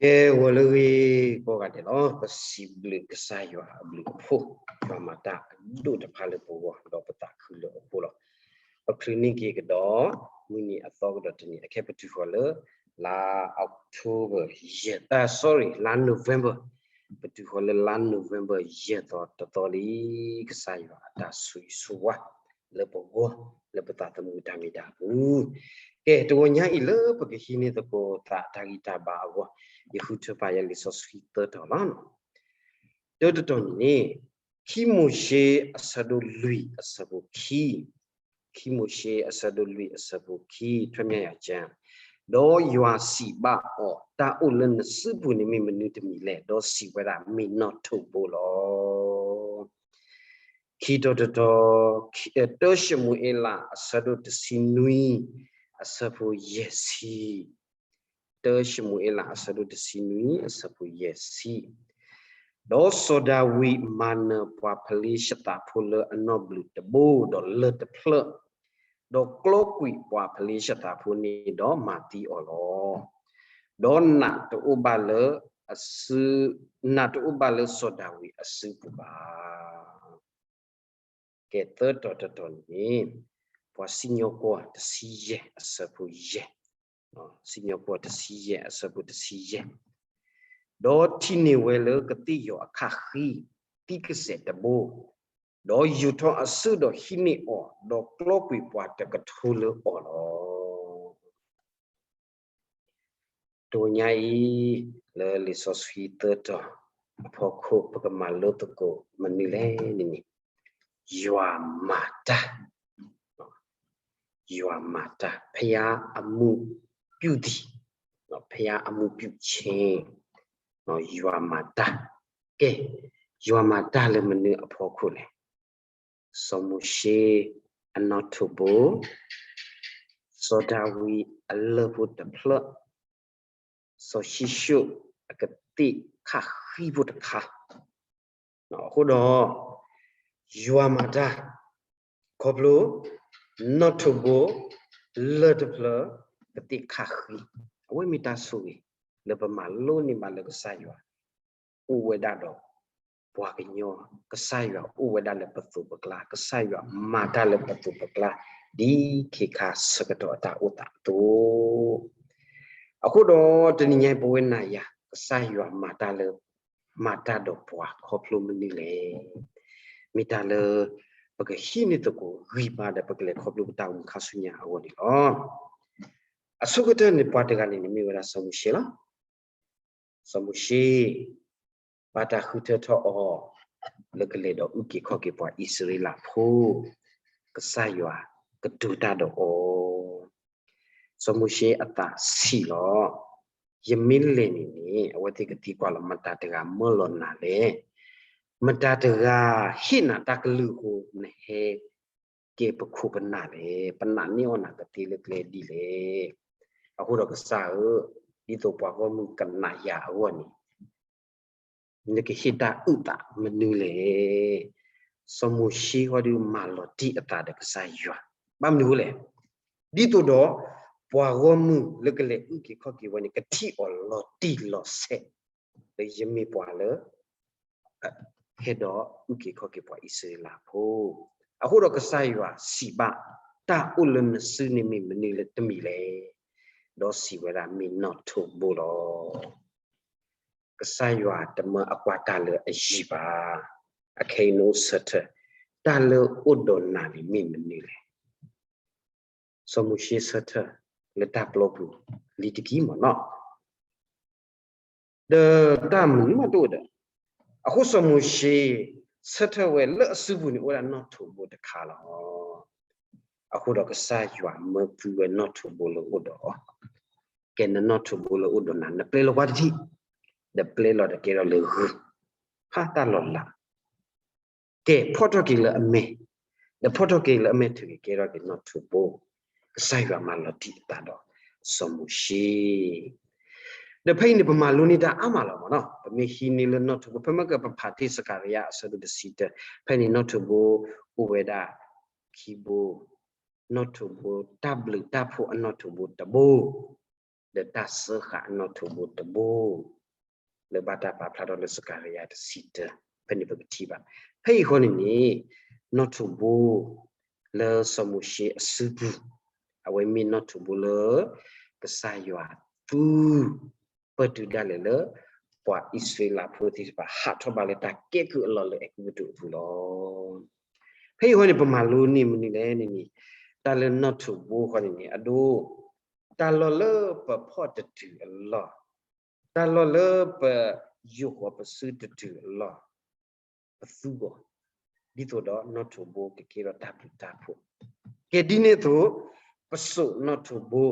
ကဲ ဂီၤလၢအဂ့ၤကိးဂၤဒဲးလီၤ. ပစံးဘျုးကစၢ်ယွၤအဘျုးအဖှိၣ်, ယွၤမၤတၢ်အဒိၣ်တဖၣ်လၢပဂီၢ် ဒီးပသးခုလၢအဃိလီၤ. ပချုးန့ၢ်က့ၤကဒီး မုၢ်နံၤအသီကဒီးတနံၤ, အခဲပတုၤဃီၤလၢ လါ October ယဲၢ်, အ sorry, လါ November, ပတုၤဃီၤလၢလါ November ယဲၢ်သီတသီလံ. ကစၢ်ယွၤအတၢ်ဆိၣ်ဂ့ၤဆိၣ်ဝါ လၢပဂီၢ် လၢပသးသမူတၢ်မ့ၢ်တၢ်ပူၤ. ကဲ တဂီၤညါအံၤလၢပကဟံးန့ၢ်သကိးသးတၢ်ဂံၢ်တၢ်ဘါအဂီၢ်, ယဃုထၢပာ်ယၤလံာ်စီဆှံသၢတီၤလီၤ. တၢတတီၤန့ၣ်န့ၣ်, ခံမိၤၡ့အဆၢဒိၣ်လွံၢ်အဆၢဖိခံ, ခံမိၤၡ့အဆၢဒိၣ်လွံၢ်အဆၢဖိခံ, ထွဲမၠၢ်ယၤကၠၢ်, ဒီးယွၤစံးဘၣ်အီၤ, တၢ်အိၣ်လၢနစုပူၤန့ၣ်မ့ၢ်မနုၤတမံၤလဲၣ်, ဒီးစံးဝဲဒၣ် မ့ၢ်နီၣ်ထိးဘိလီၤ. ခံတီၤတတီၤ, တၢၡမူၤအ့လး အဆၢဒိၣ်တဆံနွံ, အဆၢဖိယဲၢ်ဆံ, တၢၡမူၤအ့လး အဆၢဒိၣ်တဆံနွံ အဆၢဖိယဲၢ်ဆံ, ဒီးစီၤဒၤဝံးမၤနၢၤပှၤဖလ့ၡသးဖိလၢအနီၣ်ဘျုးတဘိ ဒီးလၢၢ်တဖျၢၣ်, ဒီးကျီကွံာ်ပှၤဖလ့ၡသးဖိန့ၣ်ဒီးမၤသံအီၤလီၤ. ဒီးနးတအိၣ်ဘၣ်လၢအစု, နးတအိၣ်ဘၣ်လၢစီၤဒၤဝံးအစုပူၤဘၣ်. ကဲ သၢတီၤတတီၤန့ၣ်, ပှၤစံၣ်ညီၣ်ကွီၢ်တဆံယဲၢ်အဆၢဖိယဲၢ်, စံၣ်ညီၣ်ကွီၢ်တဆံယဲၢ်အဆၢဖိတဆံယဲၢ်, ဒီးထံၣ်န့ၢ်ဝဲလၢကသ့ၣ်ယီၤအခၣ်ဃံ သံကစဲးတဘိ, ဒီးယူာ်ထီၣ်အစုဒီးဟံးန့ၢ်အီၤ, ဒီးကျီကွံာ်ပှၤတကထိလၢအီၤလီၤ. တဂီၤညါအံၤ လၢလံာ်စီဆှံသၢတီၤအဖီခိၣ် ပကမၤလိသကိးမနုၤလဲၣ်န့ၣ်န့ၣ်, ယွၤမၤတၢ်, ယွၤမၤတၢ်, ဖယါအမူးပျူၣ်သံ, ဖယါအမူးပျူၣ်ဆ့, ယွၤမၤတၢ်. ကဲ, ယွၤမၤတၢ်လၢမနုၤအဖီခိၣ်လဲၣ်. စီၤမိၤၡ့အနီၣ်ထိးဘိ, စီၤဒၤဝံးအလၢၢ်ဖိတဖျၢၣ်, စီၤၡံၣ်ၡိၣ်အကသ့ၣ်ခၣ်ဃံဖိတခါ, အဃိဒီး ယွၤမၤတၢ် ခီဖျိ နီၣ်ထိးဘိ လၢၢ်တဖျၢၣ် ကသ့ၣ်ခၣ်ဃံ, အဝဲမ့ၢ်တၢ်ဆိၣ်ဂ့ၤ လၢပမၤလိန့ၢ်ဘၣ်လၢကစၢ်ယွၤ အိၣ်ဝဲဒၣ်ဒီး ပှၤကညီ, ကစၢ်ယွၤအိၣ်ဝဲဒၣ်လၢပသိးပကျါ, ကစၢ်ယွၤမၤတၢ်လၢပသိးပကျါ ဒ်ခ့ခါဆၢကတီၢ်အတၢ်အိၣ်သးအသိး. အဃိဒီးတနံၤညါအံၤ ပဝဲနၤယၤ ကစၢ်ယွၤမၤတၢ်လၢ မၤတၢ်ဒီးပှၤခီဖျိမနုၤလဲၣ်. မ့ၢ်တၢ်လၢ ပကဟံးန့ၢ်သကိးဂံၢ်ဘါဒီး ပကလဲၤခီဖျိပတၢ်အိၣ်မူခါဆူညါအဂီၢ်န့ၣ်လီၤ. အဆိကတၢၢ်န့ၣ် ပှၤတဂၤန့ၣ်န့ၣ် မ့ၢ်ဝဲဒၣ်စီၤမိၤၡ့လီၤ. စီၤမိၤၡ့ ဘၣ်တၢ်ဃုထၢထီၣ်အီၤ လၢကလဲၤဒီးအုၣ်က့ၤခီၣ်က့ၤပှၤအံၣ်စရ့လးဖိ, ကစၢ်ယွၤကတိၤတၢ်ဒီးအီၤ. စီၤမိၤၡ့အသးဆံးလီၤ. ယမ့ၢ်လဲၤန့ၣ်န့ၣ် အဝဲသ့ၣ်ကသံကွၢ်လီၤ မတၤတဂၤမၢလီၤနၤလဲၣ်. မတၤတဂၤဟ့ၣ်နၤတၢ်ကလုၢ်အဃိ နဟဲကဲပခိၣ်ပနၢ်လဲၣ်. ပနာ်န့ၢ်အီၤနၤကသ့လၢကျဲဒ်လဲၣ်. အဃိဒီးကစၢ်ဧၢ, ဒ်သိးပှၤဂီၢ်မုၢ်ကနာ်ယၤအဂီၢ်န့ၣ် နကဟ့ၣ်တၢ်အုၣ်သးမနုၤလဲၣ်. စီၤမိၤၡ့ဃီဒုးမၤလီၤတံၢ်အသးဒီးကစၢ်ယွၤ. ဘၣ်မနုၤအဃိလဲၣ်. ဒ်သိးဒီး ပှၤဂီၢ်မုၢ်လၢကလဲၤအုၣ်က့ၤခီၣ်က့ၤဝဲန့ၣ် ကထံၣ်အီၤလီၤတံၢ်လီၤဆဲး လၢယမ့ၢ်ပှၤလၢ ဟဲဒီးအုၣ်က့ၤခီၣ်က့ၤပှၤအံၣ်စရ့လးဖိ. အဃိဒီးကစၢ်ယွၤစံးဘၣ်, တၢ်အိၣ်လၢနစုန့ၣ်မ့ၢ်မနုၤလၢတမံၤလဲၣ်. ဒီးစံးဝဲဒၣ် မ့ၢ်နီၣ်ထိးဘိလီၤ. ကစၢ်ယွၤတမၢအကွၢ်တၢ်လၢအယံၤဘၣ်. အခဲအံၤနအိၣ်ဆၢထၢၣ်, တၢ်လၢအိၣ်ဒီးနၤန့ၣ်မ့ၢ်မနုၤလဲၣ်. စီၤမိၤၡ့ဆၢထၢၣ်လၢတၢ်ပျီပူၤလံတက့ၢ်မ့ၢ်နီၤ. ဒီးတၢ်မနုၤမးတအိၣ်ဒီး, အဃိစီၤမိၤၡ့ ဆၢထၢၣ်ဝဲလၢအစုပူၤန့ၣ် အိၣ်ဝဲဒၣ်နီၣ်ထိးဘိတခါလီၤ. အဃိဒီးကစၢ်ယွၤမၢသုဝဲနီၣ်ထိးဘိလၢအိၣ်ဒီးအီၤ, ကဲနနီၣ်ထိးဘိလၢအိၣ်ဒီးနၤ နပျဲလီၤကွၢ်တထံၣ်, ဒီးပျဲလီၤဒီးကဲထီၣ်လၢဂုၢ်, ဖးတၢ်လီၤလး ကဲဖီၣ်ထီၣ်က့ၤလၢအမဲာ်, ဒီးဖီၣ်ထီၣ်က့ၤလၢအမဲာ်ထုးက့ၤကဲထီၣ်က့ၤနီၣ်ထိးဘိ, ကစၢ်ယွၤမၤလီၤတံၢ်အသးဒီးစီၤမိၤၡ့. ဒီးဖဲအံၤန့ၣ် ပမၤလိန့ၢ်တၢ်အါမးလီၤမ့ၢ်နီၤ, ပမ့ၢ်ဟံးန့ၢ်လၢနီၣ်ထိးဘိ ဖဲမ့ၢ်ကပဖးတ့ၢ်စကၤရယၤအဆၢဒိၣ်တဆံတၢ, ဖဲန့ၣ်နီၣ်ထိးဘိအိၣ်ဝဲဒၣ်ခံဘိ, နီၣ်ထိးဘိတၢ်ဘျုးတၢ်ဖှိၣ်အနီၣ်ထိးဘိတဘိ, ဒီးတၢ်စၢဃာ်နီၣ်ထိးဘိတဘိ လၢဘၣ်တၢ်ပာ်ဖျါထီၣ်လၢစကၤလယၤတဆံတၢ, ဖဲန့ၣ်ပကထံၣ်ဘၣ်. ဖဲအံၤဃီန့ၣ်န့ၣ် နီၣ်ထိးဘိ လၢစီၤမိၤၡ့အစုပူၤ, အဝဲမ့ၢ်နီၣ်ထိးဘိလၢ ကစၢ်ယွၤသူ ပၢၢ်တုၤဒၣ်လဲာ်လၢ ပှၤအံၣ်စရ့လးဖိသ့ၣ်တဖၣ် ဟးထီၣ်ဘၣ်လၢတၢ်ကဲကုၢ်အလီၢ်လၢအဲၤကူပတူးအပူၤလီၤ. ဖဲအံၤဃီန့ၣ် ပမၤလိန့ၢ်မနုၤလဲၣ်န့ၣ်န့ၣ်, တၢ်လၢနီၣ်ထိးဘိဃီန့ၣ်န့ၣ် အဒိ တၢ်လီၢ်လၢပဖီၣ်တတုၤအလီၢ်, တၢ်လီၢ်လၢပယိာ်ဃီၤပစုတတုၤအလီၢ် ပသူအီၤ, ဒ်သိးဒီးနီၣ်ထိးဘိကကဲထီၣ်တၢ်ဘျုးတၢ်ဖှိၣ်, ကဲဒ်န့ၣ်အသိး ပစိာ်နီၣ်ထိးဘိ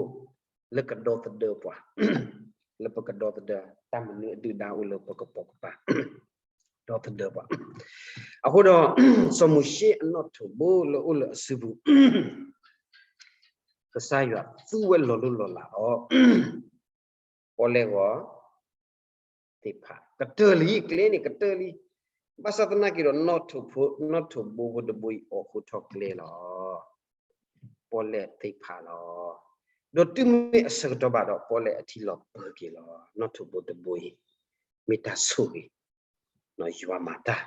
လၢကဒီသဒၢပှၤ, လၢပကဒီသဒၢ တၢ်မနုၤအဒုၣ်ဒါအိၣ်လၢပကပိာ်ကပၤ ဒီသဒၢပှၤ. အဃိဒီး စီၤမိၤၡ့အနီၣ်ထိးဘိလၢအိၣ်လၢအစုပူၤ ကစၢ်ယွၤသူဝဲလီၤလိၢ်လီၤလးလီၤ. ပီၣ်လဲၣ်ဂီၤသ့ၣ်တဖၣ် ကတၢၢ်လံ, ကျဲန့ၣ်ကတၢၢ်လံ. ဘၣ်ဆၣ်သနာ်က့ဒီး နီၣ်ထိးဘိဖိတဘိအံၤ အိၣ်ဃူထီၣ်ကျဲလီၤ. ပီၣ်လဲၣ်သ့ၣ်တဖၣ်လီၤ. ဒီးတုၤမ့ၢ်အဆၢကတီၢ်ဘၣ်ဒီး ပီၣ်လဲၣ်အထံၣ်လီၤပၢၢ်က့ၤလီၤ. နီၣ်ထိးဘိတဘိအံၤ မ့ၢ်တၢ်ဆိၣ်ဂ့ၤ ယွၤမၤတၢ်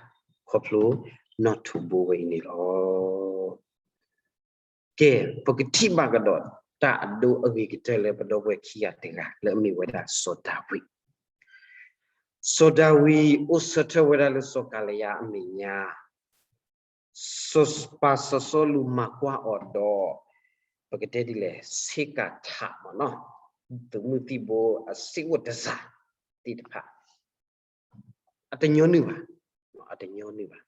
ခီဖျိနီၣ်ထိးဘိဝဲအံၤန့ၣ်လီၤ. ကဲ, ပကထံၣ်ဘၣ်ကဒီးတၢ်အဒိအဂ့ၤကတၢၢ်လၢပဒီပုၢ်ဝဲၢ်ခံဂၤတဂၤ လၢအမ့ၢ်ဝဲဒၣ်စီၤဒၤဝံး. စီၤဒၤဝံးအိၣ်ဆၢထၢၣ်ဝဲဒၣ်လၢစီၤကၤလယါအမဲာ်ညါ, စီၤပၤစီၤစီလူးမၤကွၢ်အီၤဒီး ပကတဲဒ်လဲၣ် ဆ့ကၤထးမ့ၢ်နီၤ, သုးမုၢ်သံၣ်ဘိအစ့အိၣ်တစၢ်သ့ၣ်တဖၣ် အတညီနုၢ်ဘၣ်, အတညီနုၢ်ဘၣ်.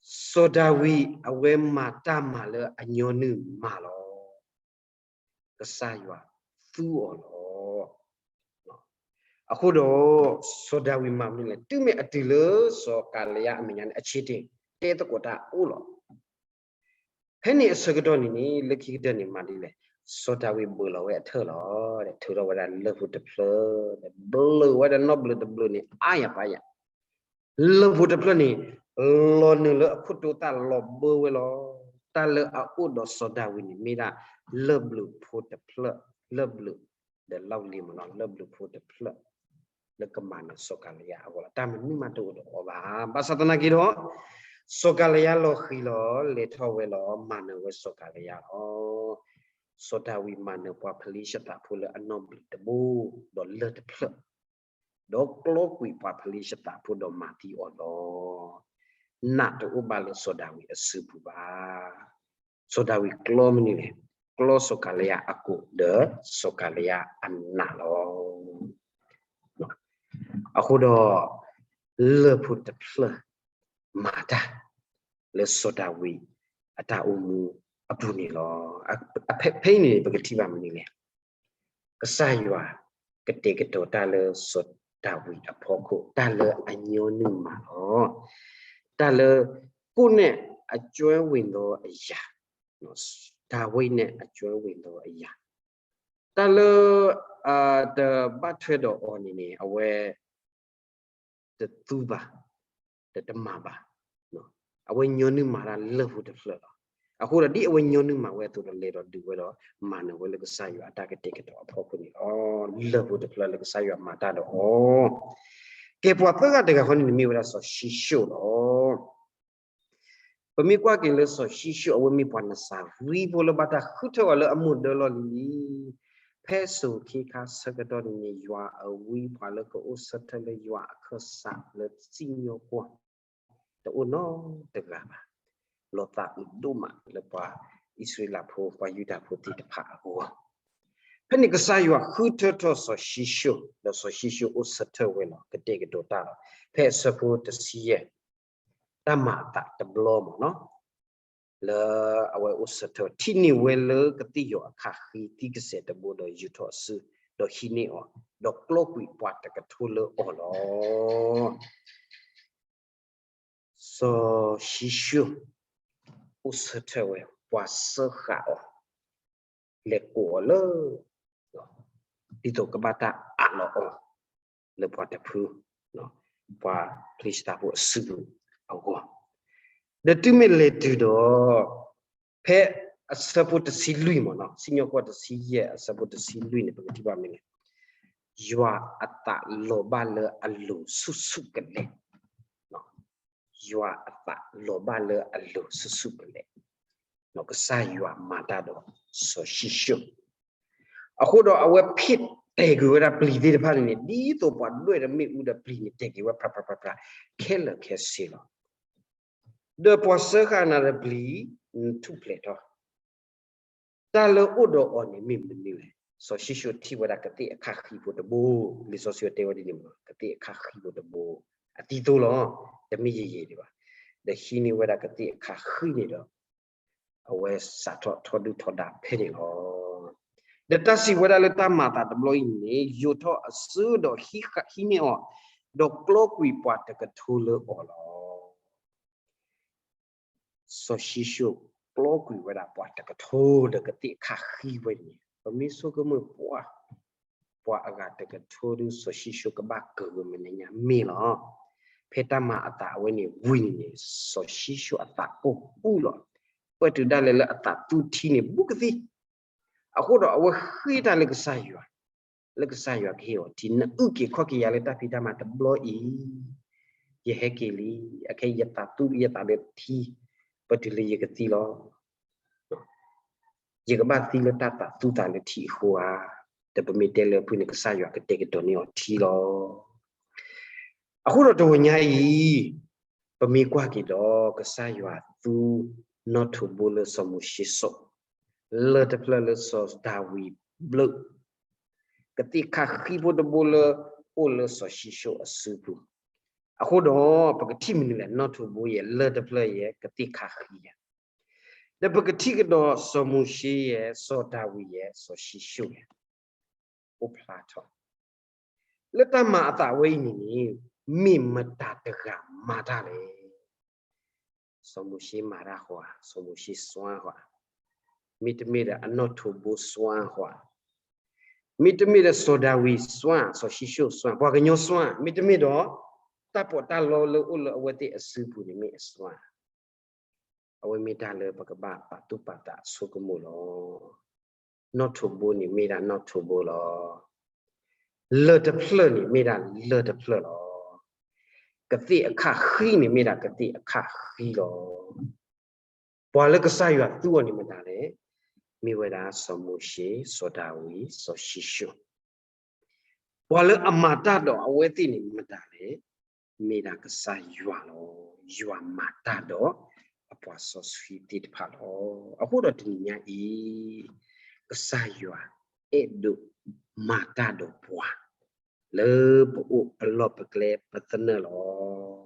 စီၤဒၤဝံးအဝဲမၤတၢ်မၤလၢအညီနုၢ်မးလီၤ. ကစၢ်ယွၤသူအီၤလီၤ. အဃိဒီး စီၤဒၤဝံးမၤမနုၤလဲၣ်, တုၤမ့ၢ်အတုၤလၢစီၤကၤလယါအမဲာ်ညါန့ၣ် အဆံးတ့ၢ် တဲသကိးတၢ်အိၣ်လီၤ. ဖဲန့ၣ်အဆၢကတီၢ်န့ၣ်န့ၣ် လၢခံကတၢၢ်န့ၣ်မၤဒ်လဲၣ်, စီၤဒၤဝံးဘၢၣ်လီၤဝဲအထၢၣ်လီၤ, ထုးထီၣ်ဝဲဒၣ်လၢၢ်ဖိတဖျၢၣ်, ဘျၢၣ်ဝဲဒၣ်နီတဘျုးတဘျုးန့ၣ် အါယၤပာ်ယၤ လၢၢ်ဖိတဖျၢၣ်န့ၣ် လီၤနုာ်လၢအခိၣ်တိသၣ်လီၤဘၢဝဲလီၤ. တၢ်လၢအအိၣ်ဒီးစီၤဒၤဝံးန့ၣ် မ့ၢ်ဒၣ်လၢၢ်ဘျုးဖိတဖျၢၣ်, လၢၢ်ဘျုးဒီးလီၢ်လံၤမ့ၢ်နီၤ, လၢၢ်ဘျုးဖိတဖျၢၣ် လၢကမၤနၢၤစီၤကၤလယါအဂီၢ်လီၤ. တၢ်မနုၤမးတအိၣ်ဒီးအီၤဘၣ်. ဘၣ်ဆၣ်သနာ်က့ဒီး စီၤကၤလယါလီၤဃံၤလီၤ လဲၤထီၣ်ဝဲလီၤ မၤနၢၤဝဲစီၤကၤလယါလီၤ. စီၤဒၤဝံးမၤနၢၤပှၤဖလံၡသးဖိလၢအနီၢ်ဘျံးတဘိ ဒီးလၢၢ်တဖျၢၣ် ဒီးကျီကွံာ်ပှၤဖလံၡသးဖိဒီးမၤသံအီၤလီၤ. နးတအိၣ်ဘၣ်လၢစီၤဒၤဝံးအစုပူၤဘၣ်. စီၤဒၤဝံးကျီမနုၤလဲၣ်, ကျီစီၤကၤလယါအကိာ်ဒီးစီၤကၤလယါအနးလီၤ. အဃိဒီး လၢၢ်ဖိတဖျၢၣ်မၤတၢ် လၢစီၤဒၤဝံးအတၢ်အိၣ်မူအပူၤန့ၣ်လီၤ. ဖဲအံၤန့ၣ် ပကထံၣ်ဘၣ်မနုၤလဲၣ်, ကစၢ်ယွၤကတဲာ်ကတီၤတၢ်လၢစီၤဒၤဝံးအဖီခိၣ် တၢ်လၢအညီနုၢ်မးလီၤ. တၢ်လၢ ကိုယ်နဲ့အကျွမ်းဝင်သောအရာ, ဒါဝိဒ်နဲ့အကျွမ်းဝင်သောအရာ, တၢ်လၢ တဘၣ်ထွဲဒီးအီၤန့ၣ်န့ၣ် အဝဲ တသူဘၣ်, တမၤဘၣ်. အဝဲညီနုၢ်မၤတၢ်လၢၢ်ဖိတဖျၢၣ်လီၤ. အဃိဒီးဒ်အဝဲညီနုၢ်မၤဝဲအသိးဒီး လဲၤဒီးဒုးဝဲဒီး မၤနၢၤဝဲလၢကစၢ်ယွၤအတၢ်ကတဲာ်ကတီၤအဖီခိၣ်န့ၣ်လီၤ. လၢၢ်ဖိတဖျၢၣ်လၢကစၢ်ယွၤမၤတၢ်ဒီးအီၤ. ကဲ ပှၤသၢဂၤတဂၤဃီန့ၣ် မ့ၢ်ဝဲဒၣ်စီၤၡံၣ်ၡိၣ်လီၤ. ပမ့ၢ်ကွၢ်က့ၤလၢစီၤၡံၣ်ၡိၣ် အဝဲမ့ၢ်ပှၤနစၤရံဖိလၢဘၣ်တၢ်ဃုထၢအီၤလၢအမိၢ်ဒၢလီၢ်လံၤလံၤ, ဖဲစိၤခ့ခါဆၢကတီၢ်န့ၣ်န့ၣ် ယွၤအဝံပှၤလၢကအိၣ်ဆၢထၢၣ်လၢယွၤအခၢၣ်စးလၢစံၣ်ညီၣ်ကွီၢ် တအိၣ်နီတဂၤဘၣ်. လီၤသးအုးဒိၣ်မးလၢပှၤအံၣ်စရ့လးဖိ ပှၤယူဒၤဖိသ့ၣ်တဖၣ်အဂီၢ်. ဖဲန့ၣ်ကစၢ်ယွၤဃုထၢထီၣ်စီၤၡံၣ်ၡိၣ် ဒီးစီၤၡံၣ်ၡိၣ်အိၣ်ဆၢထၢၣ်ဝဲလီၤ ကတဲာ်ကတီၤတၢ်လီၤ. ဖဲအဆၢဖိတဆံယဲၢ် တၢ်မၤအသးတဘျီမ့ၢ်နီၤ လၢအဝဲအိၣ်ဆၢထၢၣ် ထံၣ်န့ၢ်ဝဲလၢကသ့ၣ်ယီၤအခးဃံ သံကစဲာ်တဘိဒီးယူာ်ထီၣ်အစု ဒီးဟံးန့ၢ်အီၤ ဒီးကျီကွံာ်ပှၤတကထိလၢအီၤလီၤ. စီၤၡံၣ်ၡိၣ် အိၣ်ဆၢထၢၣ်ဝဲ ပှၤစၢဃာ်အီၤ လဲၤကိးအီၤလၢ ဒ်သိးကဘၣ်တၢ်အးလီၤအီၤ လၢပှၤတဖု ပှၤဖလံၡသးဖိအစုပူၤအဂီၢ်, ဒီးတုၤမ့ၢ်လဲၤတုၤဒီး ဖဲ အဆၢဖိတဆံလွံၢ်မ့ၢ်နီၤ, စံၣ်ညီၣ်ကွီၢ်တဆံယဲၢ် အဆၢဖိတဆံလွံၢ်န့ၣ် ပကထံၣ်ဘၣ်မ့ၢ်န့ၣ်, ယွၤအသးလီၤဘၣ်လၢအလိၤဆူၣ်ဆူၣ်ကလဲာ်, ယွၤအသးလီၤဘၣ်လၢအလိၤဆူၣ်ဆူၣ်ကလဲာ်, ကစၢ်ယွၤမၤတၢ်ဒီးစီၤၡံၣ်ၡိၣ် အဃိဒီးအဝဲဖ့ၣ်တဲာ်ကွံာ်ဝဲဒၣ်ပျံၤသ့ၣ်တဖၣ်န့ၣ်န့ၣ် ဒ်သိးပှၤဒွဲၣ်ဒီးမ့ၣ်အူဒီးပျံၤန့ၣ် တဲာ်ကွံာ်ဝဲဖြးဖြးဖြးဖြး ခဲလၢာ်ခဲဆ့လီၤ. ဒီးပှၤစၢဃာ်နၤဒီးပျံၤ နထူၣ်ဖျဲးထီၣ်, တၢ်လၢအိၣ်ဒီးအီၤန့ၣ်မ့ၢ်မနုၤလဲၣ်. စီၤၡံၣ်ၡိၣ်ထံၣ်ဝဲဒၣ်ကသ့ၣ်အခၣ်ဃံဖိတဘိ, လံာ်စီဆှံတဲဝဲဒ်န့ၣ်မ့ၢ် ကသ့ၣ်အခၣ်ဃံဖိတဘိ, အသံသိလီၤ, တမ့ၢ်ယံာ်ယံာ်ဒံးဘၣ်, ဒီးဟံးန့ၢ်ဝဲဒၣ်ကသ့ၣ်အခၣ်ဃံန့ၣ်ဒီး အဝဲစးထီၣ်ထီဒုၣ်ထီဒါဖဲန့ၣ်လီၤ. ဒီးတၢ်စံးဝဲဒၣ်လၢတၢ်မၤအသးတဘျီအံၤန့ၣ် ယိးထီၣ်အစုဒီးဟံးန့ၢ်အီၤ, ဒီးကျီကွံာ်ပှၤတကထိလၢအီၤလီၤ. စီၤၡံၣ်ၡိၣ်ကျီကွံာ်ဝဲဒၣ်ပှၤတကထိဒီးကသ့ၣ်အခၣ်ဃံဝဲန့ၣ် ပမ့ၢ်ဆိကမိၣ်ပှၤ ပှၤအဂၤတကထိဒုး စီၤၡံၣ်ၡိၣ်ကဘၣ်ကၢၤဝဲမနုၤညါမ့ၢ်လီၤ. ဖဲတၢ်မၤအသးအဝဲန့ၣ်ဝံၤန့ၣ်န့ၣ် စီၤၡံၣ်ၡိၣ်အသးအိၣ်ပူၤလီၤ. ပတုၤဒၣ်လဲာ်လၢအသးသူထံန့ၣ် ဘူးကသံ အဃိဒီးအဝဲဃ့တၢ်လၢကစၢ်ယွၤ, လၢကစၢ်ယွၤကဟ့ၣ်အီၤထံ, နအုၣ်က့ၤခီၣ်က့ၤယၤလၢတၢ်ဖံးတၢ်မၤတဘျီအံၤ, ယဟဲက့ၤလံ, အခဲယသးသူယသးဒီးထံ, ပတုၤလၢယကသံလီၤ. ယကဘၣ်သံလၢတၢ်သးသူသးလၢထံအဃိဧါ, ဒီးပမ့ၢ်တဲလၢဖုန့ၣ် ကစၢ်ယွၤကတဲာ်ကတီၤန့ၢ်အီၤထံလီၤ. အဃိဒီးတဝီညါအံၤ ပမ့ၢ်ကွၢ်က့ၤဒီး ကစၢ်ယွၤသူနီၣ်ထိးဘိလၢစီၤမိၤၡ့စိာ်, လၢၢ်တဖျၢၣ်လၢစီၤဒၤဝံးဘျၢၣ်, ကသ့ၣ်ခၣ်ဃံဖိတဘိလၢအိၣ်လၢစီၤၡံၣ်ၡိၣ်အစုပူၤ, အဃိဒီး ပကထံၣ်မနုၤလဲၣ်, နီၣ်ထိးဘိယဲၢ် လၢၢ်တဖျၢၣ်ယဲၢ် ကသ့ၣ်ခၣ်ဃံယဲၢ်, ဒီးပကထံၣ်ကဒီးစီၤမိၤၡ့ယဲၢ် စီၤဒၤဝံးယဲၢ် စီၤၡံၣ်ၡိၣ်ယဲၢ် အိၣ်ဖျါထီၣ် လၢတၢ်မၤအသးဝဲအံၤန့ၣ်န့ၣ် မ့ၢ်မတၤတဂၤမၤတၢ်လဲၣ်. စီၤမိၤၡ့မၤတၢ်ဃီဧါ, စီၤမိၤၡ့စွါဃီဧါ, မ့တမ့ၢ်ဒီးအနီၣ်ထိးဘိစွါဃီဧါ, မ့တမ့ၢ်ဒီးစီၤဒၤဝံးစွါ, စီၤၡံၣ်ၡိၣ်စွါ, ပှၤကညီစွါ, မ့တမ့ၢ်ဒီး တၢ်ပီးတၢ်လီလၢအိၣ်လၢအဝဲသ့ၣ်အစုပူၤန့ၣ်မ့ၢ်အစွါ အဝဲမ့ၢ်တၢ်လၢပကဘၣ်ပာ်သူၣ်ပာ်သးဆိကမိၣ်လီၤ. နီၣ်ထိးဘိန့ၣ်မ့ၢ်ဒၣ်နီၣ်ထိးဘိလီၤ. လၢၢ်တဖျၢၣ်န့ၣ်မ့ၢ်ဒၣ်လၢၢ်တဖျၢၣ်လီၤ. ကသ့ၣ်အခၣ်ဃံန့ၣ်မ့ၢ်ဒၣ်ကသ့ၣ်အခၣ်ဃံလီၤ. ပှၤလၢကစၢ်ယွၤသူအီၤန့ၣ်မတၤလဲၣ်. မ့ၢ်ဝဲဒၣ်စီၤမိၤၡ့, စီၤဒၤဝံး, စီၤၡံၣ်ၡိၣ် ပှၤလၢအမၤတၢ်ဒီးအဝဲသ့ၣ်န့ၣ်မတၤလဲၣ်. မ့ၢ်ဒၣ်ကစၢ်ယွၤလီၤ. ယွၤမၤတၢ်ဒီးအပှၤစီဆှံသ့ၣ်တဖၣ်လီၤ. အဃိဒီးတနံၤညါအံၤ ကစၢ်ယွၤအဲၣ်ဒိးမၤတၢ်ဒီးပှၤ လၢပအိၣ်ပလီၢ်ပကျဲပသနၢၣ်လီၤ.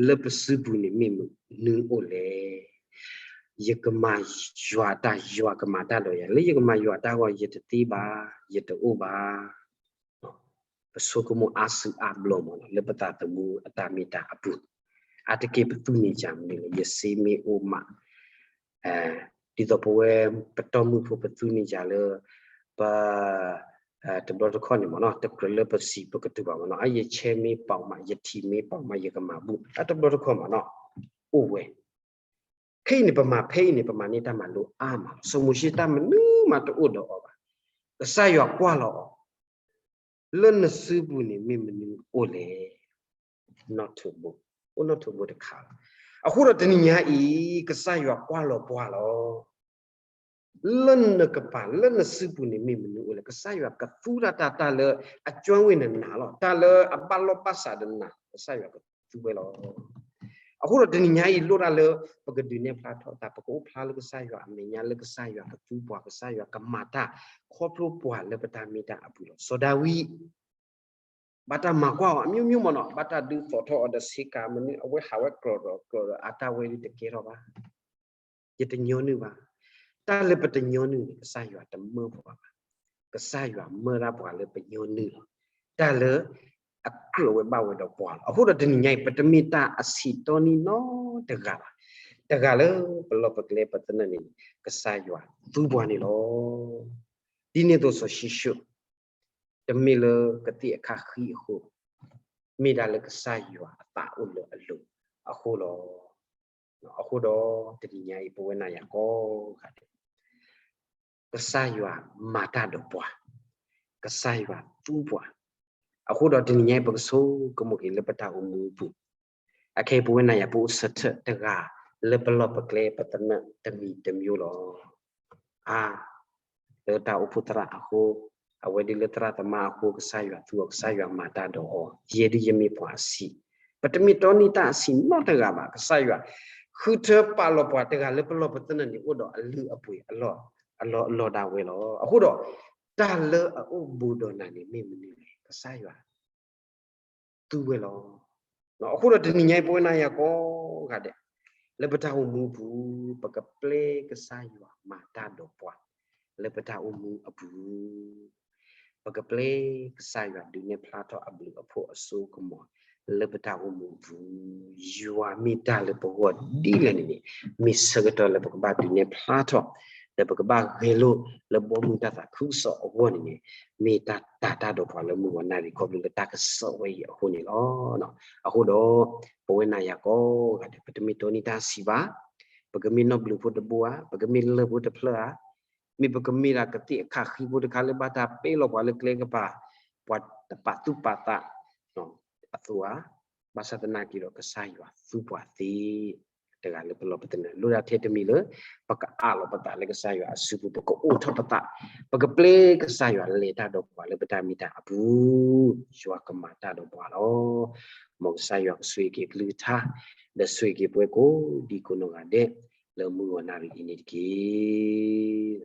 လၢပစုပူၤန့ၣ်မ့ၢ်မနုၤအိၣ်လဲၣ်. ယကမၤယွၤတၢ် ယွၤကမၤတၢ်ဒီးယၤ, လၢယကမၤယွၤတၢ်အဂီၢ် ယတသ့ဘၣ်, ယတအိၣ်ဘၣ်. ပဆိကမိၣ်အါစုအါဘျီမး လၢပသးသမူအတၢ်မ့ၢ်တၢ်အပူၤ, အါတက့ၢ်ပသူၣ်န့ၢ်စၢ်မနုၤလဲၣ်, ယစ့မ့ၢ်အိၣ်မး ဒ်သိးပဝဲပတီၢ်မုၢ်ဖိပသူၣ်န့ၢ်စၢ်လၢ ပ တဘျီတခီၣ်န့ၣ်မးနီၤ တကြၢးလၢပစံးပကတိၤဘၣ်မးနီၤ, အါ ယဆဲမ့ၢ်ပာ်မး ယထံၣ်မ့ၢ်ပာ်မး ယကမၤဘူၣ် အတဘျီတခီၣ်မးနီၤ အိၣ်ဝဲ. ခဲအံၤန့ၣ် ပမၤဖဲအံၤန့ၣ် ပမၤန့ၢ်တၢ်မၤလိအါမးလီၤ. စီၤမိၤၡ့တၢ်မနုၤမးတအိၣ်ဒီးအီၤဘၣ်. ကစၢ်ယွၤကွၢ်လီၤအီၤ လၢနစုပူၤန့ၣ်မ့ၢ်မနုၤအိၣ်လဲၣ်. နီၣ်ထိးဘိ, အိၣ်နီၣ်ထိးဘိတခါလီၤ. အဃိဒီးတနံၤညါအံၤ ကစၢ်ယွၤကွၢ်လီၤပှၤလီၤ. လၢနကပၤ လၢနစုပူၤန့ၣ်မ့ၢ်မနုၤအိၣ်လဲၣ်. ကစၢ်ယွၤကသူတၢ်တၢ်လၢအကၠွဝ့ၢ်နၤလီၤ. တၢ်လၢအဘၣ်လိာ်ဘၣ်စးဒီးနၤ ကစၢ်ယွၤကသူဝဲလီၤ. အဃိဒီးတနံၤညါအံၤ လိၣ်တၢ်လၢပကဒုးနဲၣ်ဖျါထီၣ်တၢ် ပကအိၣ်ဖျါလၢကစၢ်ယွၤအမဲာ်ညါ လၢကစၢ်ယွၤကသူပှၤ ကစၢ်ယွၤကမၤတၢ် ခီဖျိပှၤလၢပတၢ်မ့ၢ်တၢ်အပူၤလီၤ. စီၤဒၤဝံး ဘၣ်တၢ်မၤကွၢ်အီၤ အမျိုးမျိုးမးနီၤ, ဘၣ်တၢ်ဒုးသိးထီၣ်အီၤဒီးဆ့ကၤမနုၤ အဝဲဟးဝဲကြၢးဒီးကြၢးဒီး အတၢ်ဝဲဒၣ်တကဲထီၣ်ဘၣ်. ယတညီနုၢ်ဘၣ်. တၢ်လၢပတညီနုၢ်န့ၣ် ကစၢ်ယွၤတမၢပှၤဘၣ်. ကစၢ်ယွၤမၢတၢ်ပှၤလၢပညီနုၢ်လီၤ. တၢ်လၢအကြၢးဝဲဘၣ်ဝဲဒီးပှၤလီၤ. အဃိဒီးတနံၤညါအံၤ ပတမ့ၢ်တၢ်အဆံးတီနံနီတဂၤဘၣ်. တဂၤလၢပလီၢ်ပကျဲပသနၢၣ်န့ၣ် ကစၢ်ယွၤသူပှၤန့ၣ်လီၤ. ဒ်န့ၣ်အသိးစီၤၡံၣ်ၡိၣ် တမ့ၢ်လၢကသ့ၣ်အခၣ်ဃံအဃိ, မ့ၢ်ဒၣ်လၢကစၢ်ယွၤအသးအိၣ်လၢအလိၤအဃိလီၤ. အဃိဒီးတနံၤညါအံၤ ပဝဲနၤယၤကိးဂၤဒဲး ကစၢ်ယွၤမၤတၢ်ဒီးပှၤ, ကစၢ်ယွၤသူပှၤ. အဃိဒီးတနံၤညါအံၤ ပကဆိကမိၣ်က့ၤလၢပတၢ်အိၣ်မူအပူၤ, အခဲအံၤပဝဲနၤယၤ ပအိၣ်ဆၢထၢၣ်တဂၤ လၢပလီၢ်ပကျဲပသနၢၣ်တမံၤတမံၤလီၤ. အါ, လၢတၢ်အိၣ်ဖှိၣ်သရၣ်အဃိ, အဝဲဒ်လၢသရၣ်သမါအဃိ ကစၢ်ယွၤသူအီၤ ကစၢ်ယွၤမၤတၢ်ဒီးအီၤ, ယဲဒ်ယမ့ၢ်ပှၤအဆံး, ပတမ့ၢ်တီနံၤတၢ်အဆံးနီတဂၤဘၣ်. ကစၢ်ယွၤဃုထၢပာ်လီၤပှၤတဂၤလၢပလီၢ်ပသနၢၣ်န့ၣ် အိၣ်ဒီးအလုၢ်အပှ့ၤအလီၢ်အလီၢ်ဒၣ်ဝဲလီၤ. အဃိဒီး တၢ်လၢအအိၣ်ဘူးဒီးနၤန့ၣ်မ့ၢ်မနုၤလဲၣ်. ကစၢ်ယွၤ သူဝဲလီၤ. အဃိဒီးတနံၤညါအံၤ ပဝဲနၤယၤကိးဂၤဒဲး လၢပတၢ်အိၣ်မူအပူၤ ပကပျဲကစၢ်ယွၤမၤတၢ်ဒီးပှၤ လၢပတၢ်အိၣ်မူအပူၤ, ပကပျဲကစၢ်ယွၤဒုးနဲၣ်ဖျါထီၣ်အဘျုးအဖှိၣ်အစိကမီၤ လၢပတၢ်အိၣ်မူအပူၤ, ယွၤမ့ၢ်တၢ်လၢပဂီၢ်ဒ်လဲၣ်န့ၣ်န့ၣ် မ့ၢ်ဆၢကတီၢ်လၢပကဘၣ်ဒုးနဲၣ်ဖျါထီၣ် ဒီးပကဘၣ်ဂဲၤလိာ်လၢဘီမုၢ်တၢ်သးခုကစီၣ်အဂီၢ်န့ၣ်န့ၣ် မ့ၢ်တၢ်တၤတၢ်ဒီးပှၤလၢမုၢ်ဂီၤနၣ်ရံၣ် ခီဖျိလၢတၢ်ကစီၣ်ဝဲအံၤအဃိန့ၣ်လီၤ. အဃိဒီး ပဝဲနၤယၤကိးဂၤဒဲး ပတမ့ၢ်တီနံၤတၢ်ဆံးဘၣ်, ပကမ့ၢ်နီၢ်ဘျုးဖိတဘိဧါ, ပကမ့ၢ်လၢၢ်ဖိတဖျၢၣ်ဧါ, မ့ၢ်ပကမ့ၢ်ဒၣ်ကသ့ၣ်အခးဃံဖိတခါလၢဘၣ်တၢ်ပ့ၢ်လီၤပှၤလၢကျဲကပၤ, ပှၤတပာ်သူၣ်ပာ်သးအသိးဧါ, ဘၣ်ဆၣ်သနာ်က့ဒီး ကစၢ်ယွၤသူပှၤသ့ တဂၤလၢပလီၢ်ပသနၢၣ် လိၣ်ဒၣ်ထဲတမံၤလၢ ပကအးလီၤပသးလၢကစၢ်ယွၤအစုပူၤ, ပကအိးထီၣ်ပသး, ပကပျဲကစၢ်ယွၤလဲၤတၢ်ဒီးပှၤလၢပတၢ်မ့ၢ်တၢ်အပူၤ, ယွၤကမၤတၢ်ဒီးပှၤလီၤ. မ်ကစၢ်ယွၤကဆိၣ်ဂ့ၤက့ၤအကလုၢ်ကထါ, ဒီးဆိၣ်ဂ့ၤက့ၤပဝဲကိးဒံကိးနီၢ်ဂၤဒဲး လၢမုၢ်ဂီၤနၣ်ရံၣ်အံၤန့ၣ်တက့ၢ်.